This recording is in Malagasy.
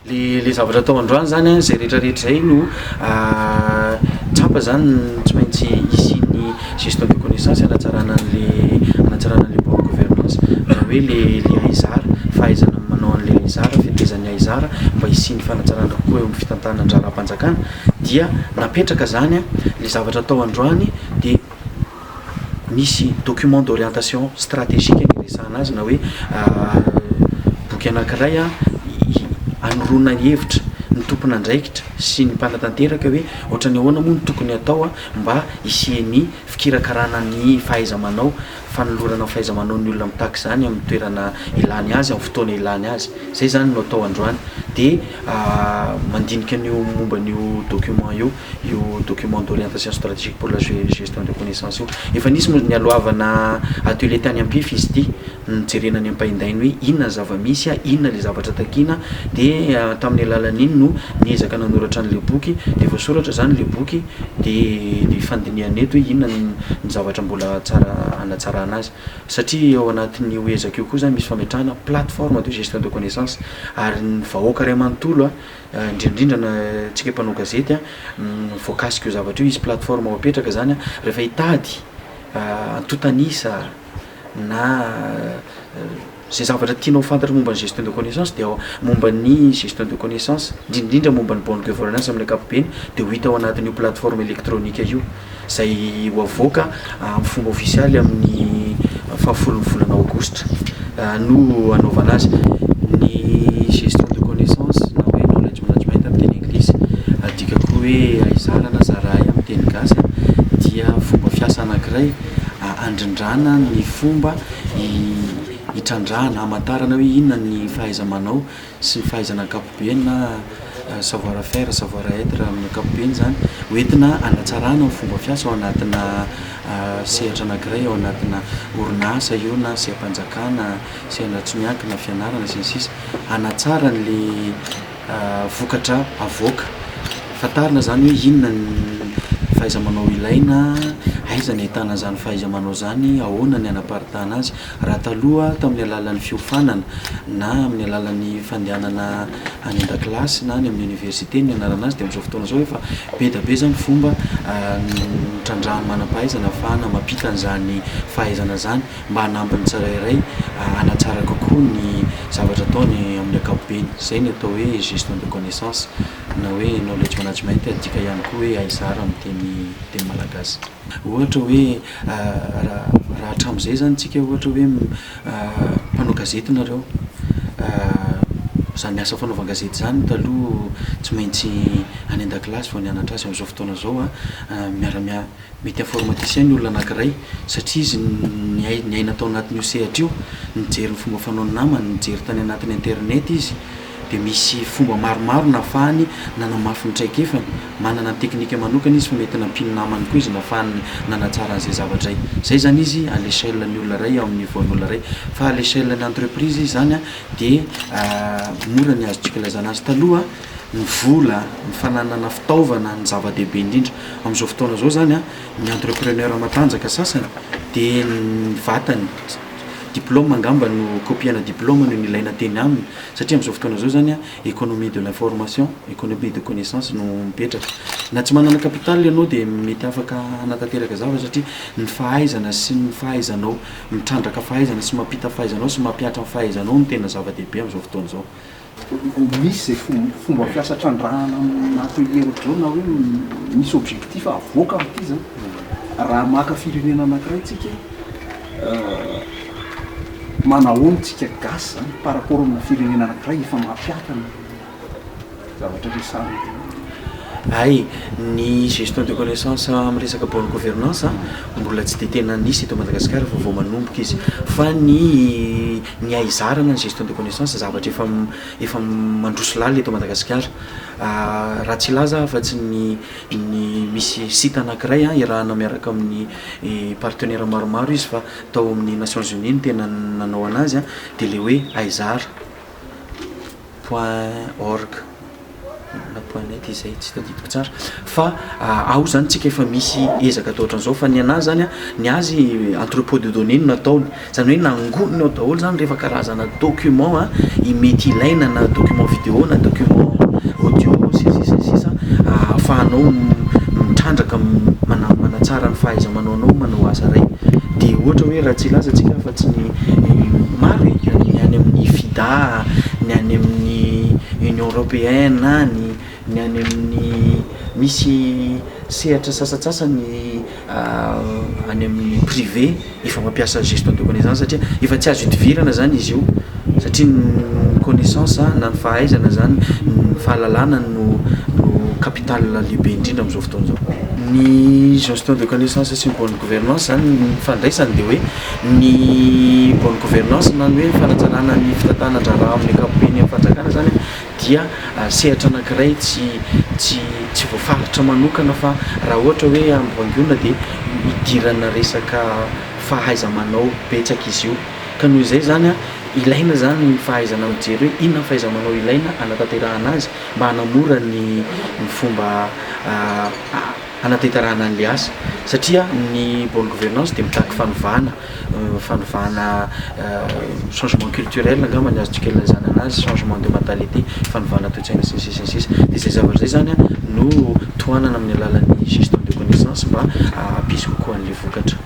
Le le zavatra atao androany zany a, zay rehetrarehetra zay no tsapa zany tsy maintsy hisian'ny gestion de connaissance hanatsarana an'le hanatsarana an'le bonne gouvernance na hoe le le haizara, fahaizana manao an'le haizara, fetezan'ny haizara mba hisian'ny fanatsarana kokoa eo am'fitantanan-draharaham-panjakana dia napetraka zany a le zavatra atao androany de misy document d'orientation stratégique ny resahana azy na hoe boky anankiray a anoroana ny hevitra ny tompon'andraikitra sy ny mpanatanteraka hoe ohatrany ahoana moa no tokony atao a mba hisian'ny fikirakarana ny fahaiza-manao, fanolorana fahaiza-manao ny olona mitaky zany amin'ny toerana ilany azy, amin'ny fotoana ilany azy. Zay zany no atao androany de mandinika an'io momba an'io document io, io document d'orientation stratégique pour la gestion de connaissance io. Efa nisy moa nialohavana atelier tany Ampefy izy ity, nijerena ny ampahindainy hoe inona ny zava-misy a, inona le zavatra takina de tamin'ny alalan'iny no niezaka nanoratra an'le boky de voasoratra zany le boky de le fandinihana eto hoe inona ny zavatra mbola tsara hanatsarana azy satria ao anatin'io ezaka io koa zany misy fametrahana plateforme de gestion de connaissance ary ny vahoaka ray manontolo a indrindrindra na tsika mpanao gazety a voakasika io zavatra io, hisy plateforme ho apetraka zany a rehefa hitady antontanisa na zay zavatra tianao fantatra momba ny gestion de connaissance de ao momba ny gestion de connaissance, indrindrindrindra momba ny bonne gouvernance amin'ny ankapobeny de ho hita ao anatin'io plateforme électronique io zay ho avoaka amin'ny fomba ofisialy amin'ny fahafolon'ny volana aogositra no anaovana azy. Ny gestion de connaissance na hoe knowledge management amin'ny teny anglisy, adika koa hoe haizara na zarahay amin'ny teny gasy dia fomba fiasa anankiray andrindrana ny fomba hitrandrahana hamantarana hoe inona ny fahaiza-manao sy ny fahaizana ankapobeny na savoir faire, savoir être amin'ny ankapobeny zany hoentina hanatsarana ny fomba fiasa ao anatina sehatra anankiray, ao anatina orinasa io na seha-panjakana, sehatra tsy miankina, fianarana sy ny sisa, hanatsara an'le vokatra avoaka. Fantarina zany hoe inona ny fahaiza-manao ilaina, aiza ny ahitana zany fahaiza-manao zany, ahoana ny hanaparitahana azy. Raha taloha tamin'ny alalan'ny fiofanana na amin'ny alalan'ny fandehanana any an-dakilasy na any amin'ny université no nianarana azy de am'izao fotoana zao efa be da be zany fomba nitrandrahan'ny manam-pahaizana ahafahana mampita an'zany fahaizana zany mba hanampy ny tsirairay hanatsara kokoa ny zavatra ataony amin'ny ankapobeny. Zay ny atao hoe gestion de connaissance na hoe knowledge management, adika ihany koa hoe haizara amin'ny teny malagasy. Ohatra hoe raha hatramin'izay zany tsika ohatra hoe mpanao gazety nareo, zany asa fanaovan-gazety zany taloha tsy maintsy any an-dakilasy vao nianatra azy. Am'izao fotoana zao a miara-mia- mety informaticien ny olona anankiray satria izy niaina tao anatin'io sehatra io, nijery ny fomba fanaon'ny namany, nijery tany anatin'ny internet izy de misy fomba maromaro nahafahany nanamafy ny traikefany, manana ny teknika manokana izy fa mety nampian'ny namany koa izy nahafahany nanatsara an'izay zavatra zay. Zay zany izy à l'échelle ny olona ray, amin'ny niveau an'olona ray, fa à l'échelle ny entreprise izy zany a de mora ny azontsika ilazana azy. Taloha ny vola, ny fananana fitaovana ny zava-dehibe indrindra. Am'izao fotoana zao zany a ny entrepreneur matanjaka sasany de ny vatany, diplôme angamba no copiana diplôme no nilaina teny aminy satria am'izao fotoana zao zany a économie de l'information, économie de connaissance no mipetraka. Na tsy manana capital ianao de mety afaka hanatanteraka zavatra satria ny fahaizana sy ny fahaizanao mitrandraka fahaizana sy mampita fahaizanao sy mampihatra ny fahaizanao no tena zava-dehibe am'izao fotoana zao. Misy zay fomba fiasa trandrahana amin'ny atelier ohatr'izao na hoe misy objectif avoaka amin'ity zany? Raha maka firenena anankiray tsika, manahoana tsika gasy zany par rapport amina firenena anankiray efa mampihatra ny zavatra resahana ty? Ay, ny gestion de connaissance amin'ny resaka bonne gouvernance mbola tsy de tena nisy eto Madagasikara fa vao manomboka izy, fa ny haizarana ny gestion de connaissance zavatra efa mandroso lalina eto Madagasikara. Raha tsy hilaza afa-tsy ny misy site anankiray a iarahana miaraka amin'ny partenaire maromaro izy fa tao amin'ny Nations Unies no tena nanao anazy a de le hoe haizara.org. na point net izay tsy tadidiko tsara fa ao zany tsika efa misy ezaka atao ohatran'izao. Fa ny anazy zany a, ny azy entrepôt de données no nataony, zany hoe nangoniny ao daholo zany rehefa karazana document a i mety ilaina, na document vidéo na document audio sy sisa sy sisa, ahafahanao mitrandraka manatsara ny fahaiza-manao anao manao asa ray. De ohatra hoe raha tsy hilaza tsika fa tsy ny maro e, ny any amin'ny FIDA, ny any amin'ny Union européenne, ny any amin'ny misy sehatra sasantsasany any amin'ny privé efa mampiasa gestion de connaissance, satria efa tsy azo idivirana zany izy io, satria ny connaissance na ny fahaizana zany, ny fahalalana no capital lehibe indrindra am'izao fotoana zao. Ny gestion de connaissance sy ny bonne gouvernance zany, ny fandraisany de hoe ny bonne gouvernance na ny hoe fanatsarana ny fitantanan-draharaha amin'ny ankapobeny amin'ny fanjakana zany dia sehatra anankiray tsy voafaritra manokana, fa raha ohatra hoe ampivangonina de idirana resaka fahaiza-manao betsaka izy io. Ka noho izay zany a, ilaina zany ny fahaizana mijery hoe inona ny fahaiza-manao ilaina anatanterahana azy mba hanamora ny fomba anatanterahana an'le asa, satria ny bonne gouvernance de mitaky fanovana, changement culturel angamba ny azontsika ilazana anazy, changement de mentalité, fanovana toe-tsaina sy ny sisa sy ny sisa. De zay zavatra zay zany a no tohanana amin'ny alalan'ny gestion de connaissance mba hampisy kokoa an'le vokatra.